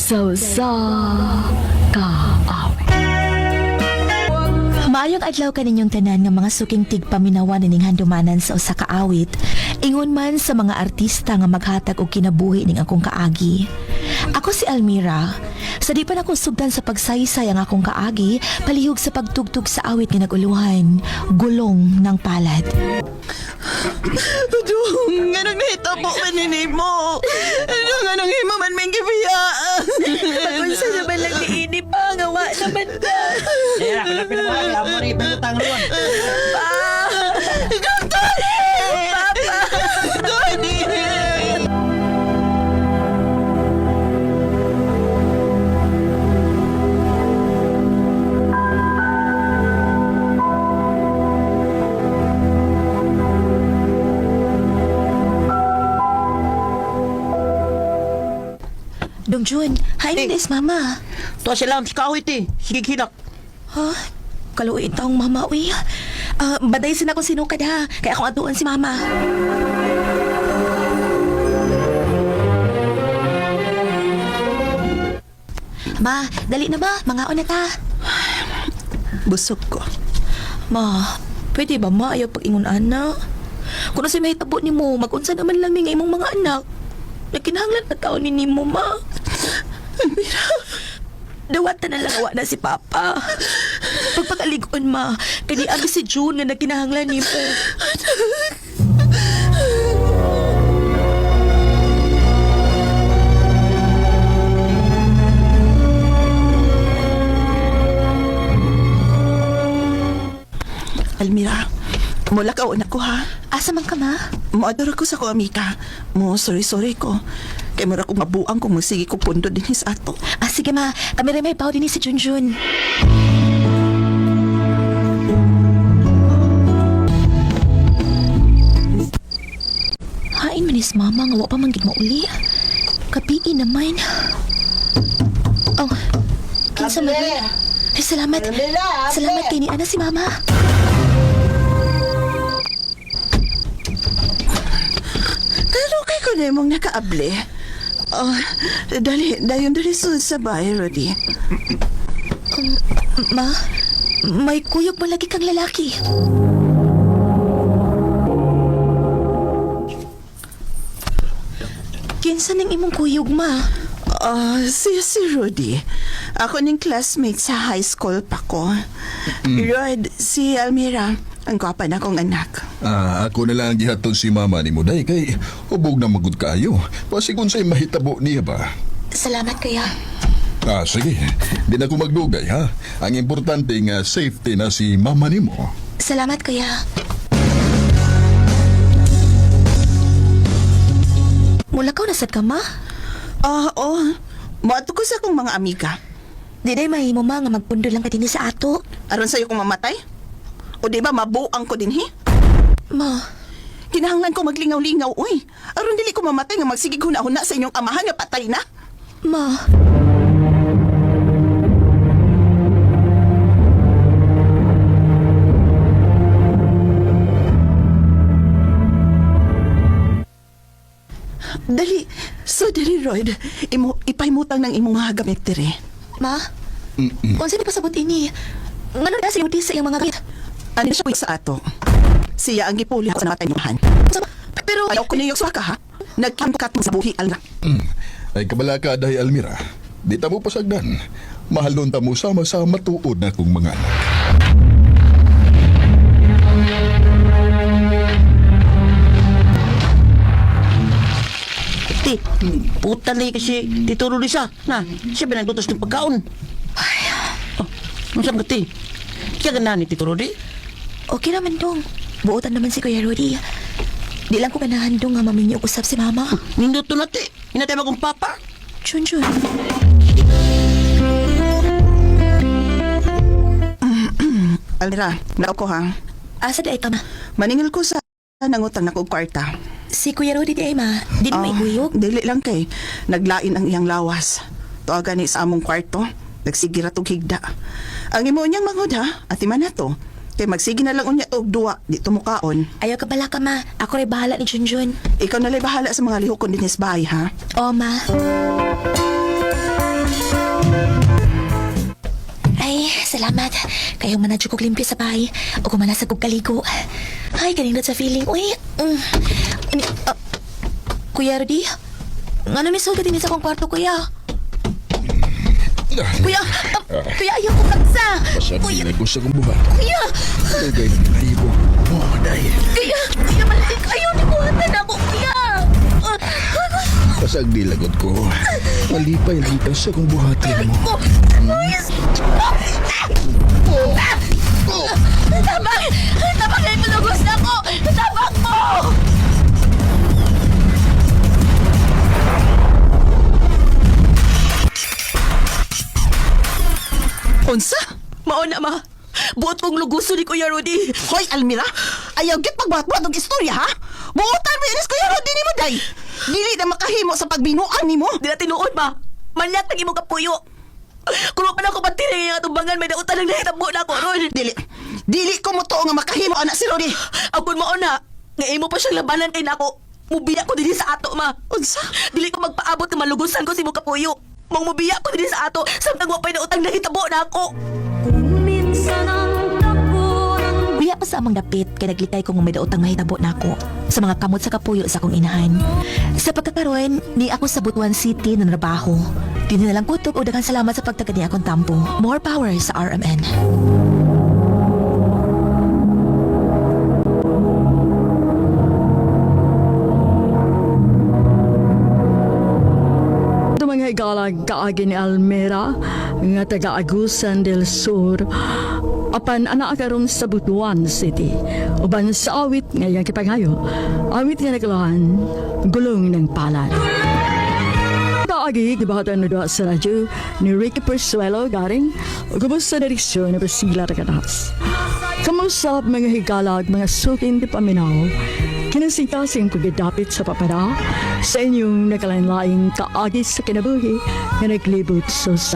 Sa usa ka awit. Maayong adlaw kaninyong tanan nga mga suking tigpaminawan nining handumanan sa usa ka awit. Ingon man sa mga artista nga maghatag og kinabuhi ning akong kaagi. Ako si Almira. Sa di pa nako sugdan sa pagsaysay ang akong kaagi, palihog sa pagtugtog sa awit nga naguluhan, Gulong ng Palad. Dong, anong nahitabo man ni mo? Anong anong himo man may gibiyaan? Magunsa naman lang ni ini pa, nga wa naman ta. Kaya, kalapin mo lang. Amo rin ibang ruwan. Pa! Tony! Papa! Tony! Dong Jun, hi Eh. is mama. Tuwa sila ang sikawit eh. Sige, hilak. Ha? Kaluoy taong mama, uy. Ah, baday sin ako sinukad ha. Kaya akong atuan si mama. Ma, dali na ba? Mangaon na ta. Busog ko. Ma, pwede ba ma? Ayaw pag-ingon ana. Kung nasa may tabo ni mo, mag-unsa naman lang mi nga imong mga anak. Nagkinahanglan na taon ni nimo, ma. Almira, Dawatan na lang awa na si Papa. Pagpakaligon, ma, kani agi si June nga nagkinahanglan nimo. Almira, mula ka una ko ha. Asa man ka, ma? Moador ako sa ko amika. Mo sorry sorry ko. Kay mura ko mabuang kung musigi ko pundo din sa ato. Ah, sige, ma. Kami rin may pao din si Junjun. Hain man is mama nga wa pa man gid mauli. Kapiin naman. Oh, kinsa man ni? Ay, salamat. Salamat kay ni Ana si mama. Pero kay ko na imong nakaable. Oh, dali, dayon dali sud sa bahay, Rudy. Ma, may kuyog malagi kang lalaki. Kinsa ning imong kuyog, ma? Oh, si si Rudy. Ako ning classmate sa high school pa ko. Rod, si Almira, ang gwapa na kong anak. Ah, ako na lang ang gihatod si mama ni Muday kay hubog na magud kaayo. Pasig unsay mahitabo niya ba? Salamat kaya. Ah, sige. Di na ko magdugay ha. Ang importante nga safety na si mama nimo. Salamat kuya. Mula ka nasad ka, ma? Oh, oh. Moadto ko sa akong mga amiga. Di day mahimo ma nga magpundo lang ka dinhi sa ato. Aron sa'yo kong mamatay? O di ba mabuang ko din, he? Ma, Kinahanglan ko maglingaw-lingaw, uy. Aron dili ko mamatay nga magsigig huna-huna sa inyong amahan nga patay na. ma. Dali. So, dali, Rod. Imo, ipahimutang ng imong mga gamit dire. Ma? Unsa ni pasabot ini? Ngano na sa iyong sa iyang mga gamit? Ano siya sa ato? Siya ang gipuli sa namatay niyong Sa- Pero Ayaw ko niyok ka, ha? Nagkamkat mo sa buhi, Alra. Ay kabala ka dahi Almira. Di ta mo pasagdan. Mahalon ta mo sama sa matuod na kong mga anak. Ti, puta na kasi Tito Rudy siya. Na, siya pinaglutos ng pagkaon. Ay. Oh, ano ka, ti? Siya ganahan ni Tito Rudy? okay naman dong. Buotan naman si Kuya Rudy. Di lang ko ganahan dong nga maminyo og usap si Mama. Ninduto na, ti. Hinatay mo kong papa. Junjun. Alra, nao ko ha. Asa di ay ka ma? Maningil ko sa nangutang na kog kwarta. Si Kuya Rudy di ay ma. Di na Ah, maikuyog. Dili lang kay naglain ang iyang lawas. Tuwagan ni sa among kwarto, nagsigira tog higda. Ang imo niyang mangod ha, ati man na to. Kay magsige na lang unya og duwa, di tumukaon. Ayaw ka bala ka ma. Ako rin bahala ni Junjun. Ikaw na lay bahala sa mga lihok ko dinis bahay ha. O ma. Ay, salamat. Kayo man na kog limpyo sa bahay. O kumanasag kog kaligo. Ay, kanindot sa feeling. Uy, Kuya Rudy, ngano ni sulti din sa akong kwarto, kuya? Kuya, kuya, ayaw ko kaksa. Pasag Kuya, nila ko sa kong buhat. kuya, Dugay na nahimo. Mo, day. kuya, kuya, malik. Ayaw ni buhatan ako, kuya. Pasag di lagot ko. Malipay lang ka sa kong buhatin mo. Ko, Luis. Tabang! Tabang! Ito na ko! Tabang mo! Unsa? Mao na, ma. Buot kong luguso ni Kuya Rudy. Hoy, Almira! Ayaw git pagbuhat-buhat og istorya, ha? Buotan mo inis Kuya Rudy nimo, day! Dili na makahimo sa pagbinuang nimo. Di na tinuod ba? Manyak nang imong kapuyo. Kung pa na ako pagtiri nga tumbangan, may dautan lang nahitabo na ako ron. Dili. Dili ko mo nga makahimo anak si Rudy. Agon mao na, nga imo pa siyang labanan kay nako. Mubiya ko dinhi sa ato, ma. Unsa? Dili ko magpaabot nga malugusan ko si imong kapuyo. Mong mubiya ko dinhi sa ato, samtang wa pa'y nautang nahitabo na ako. Biya pa sa amang dapit kay naglikay ko nga may daotang mahitabo nako sa mga kamot sa kapuyo sa akong inahan. Sa pagkakaroon, ni ako sa Butuan City na trabaho. Di na lang kutob o daghang salamat sa pagtagad ni akong tampo. More power sa RMN. Ito mga higala kaagi ni Almera nga taga Agusan del Sur apan ana karon sa Butuan City uban sa awit nga iyang kipangayo, awit nga naglahan Gulong ng Palad. Kaagi gibahatan na doa sa radyo ni Ricky Persuelo Garing ug sa direksyon ni Priscilla Raganas. Kamusap mga higalag, mga sukin di paminaw, kinasingkasing pagdadapit sa papara sa inyong nakalanlaing kaagi sa kinabuhi nga naglibot sa